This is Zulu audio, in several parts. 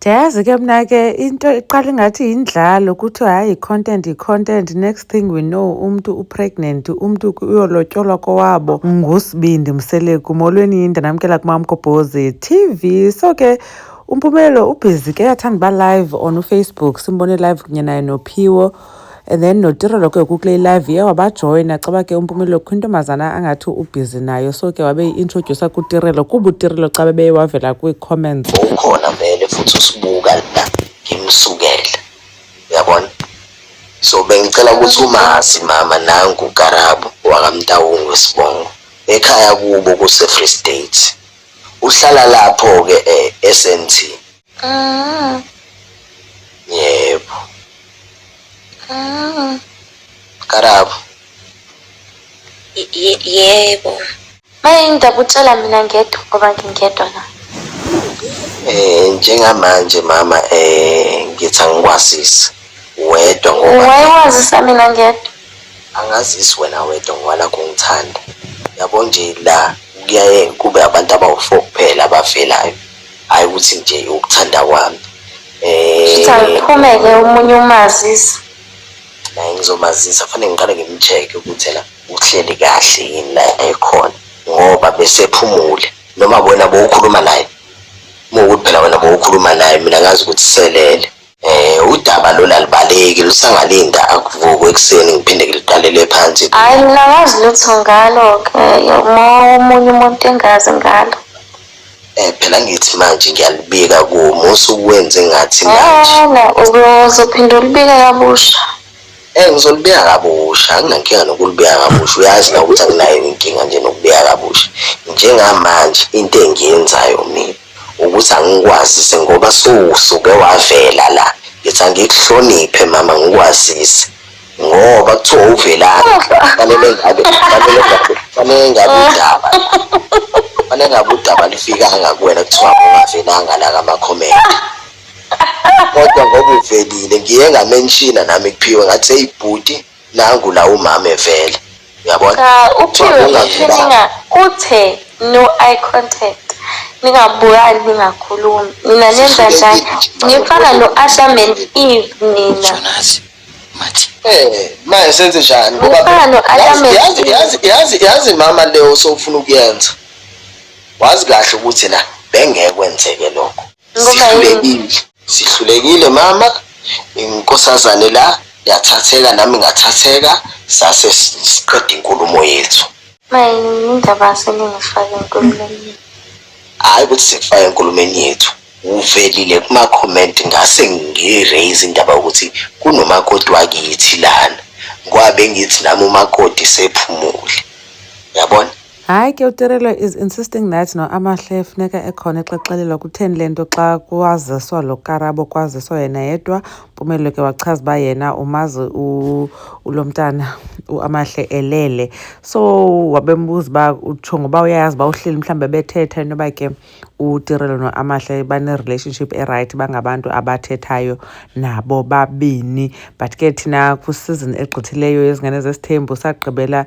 Ndiyayazi ke mna ke into iqala ingathi yindlalo, kuthiwa hayi yi-content, yi-content. Next thing we know, umntu u-pregnant, umntu uyolotyolwa kowabo nguSibindi Mseleku. Molweni, ndinamkela kuMamgobhozi TV. So ke uMpumelelo u-busy ke, uyathanda uba live on uFacebook, simbone live kunye naye noPhiwo and then noTirelo ke kukule live iye wabajoyina. Caba ke uMpumelelo kukho intombazana angathi u-busy nayo, so ke wabe i-introducer kuTirelo, kuba uTirelo xa bebeye wavela kwii-comments. Ukhona vele futhi usibuka la, ngimsukele, uyabona. So bengicela ukuthi umazi mama, nangu Karabo wakaMtawungu isibongo, ekhaya kubo kuse-Free State, uhlala lapho-ke e-SNT. Yebo. Karabo. Yebo. Maye, indaba utshela mina ngedwa ngoba ngingedwa la. Njengamanje mama, ngithi angikwazisi wedwa ngoba Wayekwazisa mina ngedwa. Angazisi wena wedwa ngoba nakho ngithanda, yabo nje, la kuyaye kube abantu abawu-four kuphela abavelayo, hhayi ukuthi nje ukuthanda kwami. Futhi angiphume-ke omunye umazisi. Naye ngizomazisa, fanele ngiqale ngim-check-e ukuthi ena uhleli kahle yini la ekhona, ngoba besephumule. Noma wena bowukhuluma naye, uma ukuthi phela wena bowukhuluma naye, mina ngazi ukuthi selele. Udaba lolu alibaleki, lusangalinda akuvuke ekuseni, ngiphinde ngiliqalele phansi. Hhayi, mina ngazi lutho ngalo-ke, uma omunye umuntu engazi ngalo. Phela ngithi manje ngiyalibika kuwo, musu ukwenze ngathi manje. Ena uzophinda ulibike kabusha. Ngizolibika kabusha, anginankinga nokulibika kabusha. Uyazi na ukuthi anginayo inkinga nje nokubika kabusha. Njengamanje into engiyenzayo mina ukuthi angikwazise ngoba sowusuke wavela la. Ngithi angikuhloniphe mama, ngikwazise ngoba kuthiwa uvelani, fanele ngabe udaba lifikanga kuwena, kuthiwa ungavelanga la kama-comment, kodwa ngoba uvelile ngiye nga-mentiona nami kuphiwe, ngathi, "Hey bhuti, nangu la umama evela," uyabona? Cha, Kuthiwa uphiwe uthe ungavelanga. Ninga uthe no eye contact. Ningabukani, ningakhulumi. Nina nenza njani? Nifana no-Adam and Eve nina. Jonas, Mathi. Manje senze njani ngoba Nifana no-Adam and yazi Eve. Yazi mama, leyo sowufuna ukuyenza, wazi kahle ukuthi la bengeke kwenzeke lokho. Ngoba yini? Sihlulekile, sihlulekile mama, inkosazane la yathatheka, nami ngathatheka, sase siqeda inkulumo yethu. Maye, indaba seningifake enkulumeni. Hhayi ukuthi sikufake enkulumeni yethu, uvelile kuma-comment, ngase ngi-raise indaba yokuthi kunomakoti wakithi lana, ngoba bengithi nami umakoti sephumule, yabona. Hayi ke, uTirelo is insisting that no Amahle funeka ekhona exexelelwa kutheni le nto xa kwaziswa lo Karabo kwaziswa yena yedwa. Mpumelelo ke wachaza uba yena umazi ulo mntana uAmahle elele, so wabembuza uba utsho ngoba uyayazi uba uhleli mhlawumbi bethetha inoba ke uTirelo noAmahle bane-relationship e-right, bangabantu abathethayo nabo babini. But ke thina kwi-season egqithileyo yezingane zesithembu sagqibela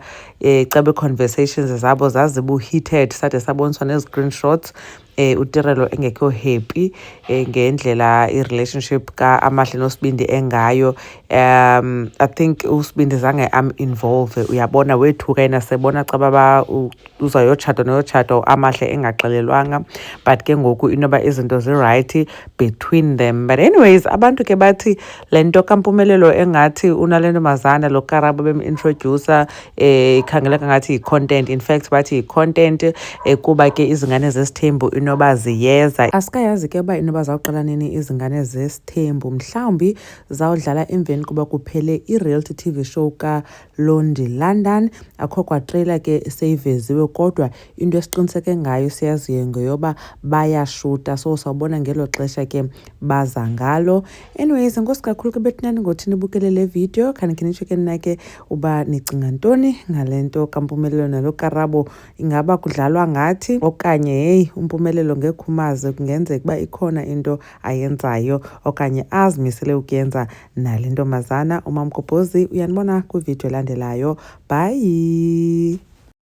caba ii-conversations zabo zazibu-heated, sade saboniswa nezi-screenshots, uTirelo engekho happy ngendlela i-relationship ka-Amahle noSibindi engayo. I think uSibindi zange am-involve, uyabona, wethuka yena sebona caba ba uzayotshata noyotshata Amahle engaxelelwanga, but ke ngoku inoba izinto zi-right between them. But anyways, abantu ke bathi le nto kaMpumelelo engathi unale ntombazana lo Karabo bem-introducer, ikhangeleka ngathi yi-content. In fact bathi yi-content, kuba ke izingane zesithembu inoba ziyeza. Asikayazi ke uba inoba zawuqala nini izingane zesithembu, mhlawumbi zawudlala emveni kuba kuphele i-reality TV show kaLondi London. Akho kwa-trailer ke seyiveziwe, kodwa into esiqiniseke ngayo siyaziyo ngeyoba bayashuta, so sawubona ngelo xesha ke baza ngalo. Anyways, enkosi kakhulu ke bethunani ngothi nibukele le video. Khanikhe nitsho ke nina ke uba nicinga ntoni ngale nto kaMpumelelo nalo Karabo. Ingaba kudlalwa ngathi okanye heyi, uMpumelelo ngekho umazi, kungenzeka uba ikhona into ayenzayo okanye azimisele ukuyenza nale ntombazana? UMamgobhozi uyanibona kwividiyo elandelayo. Bye.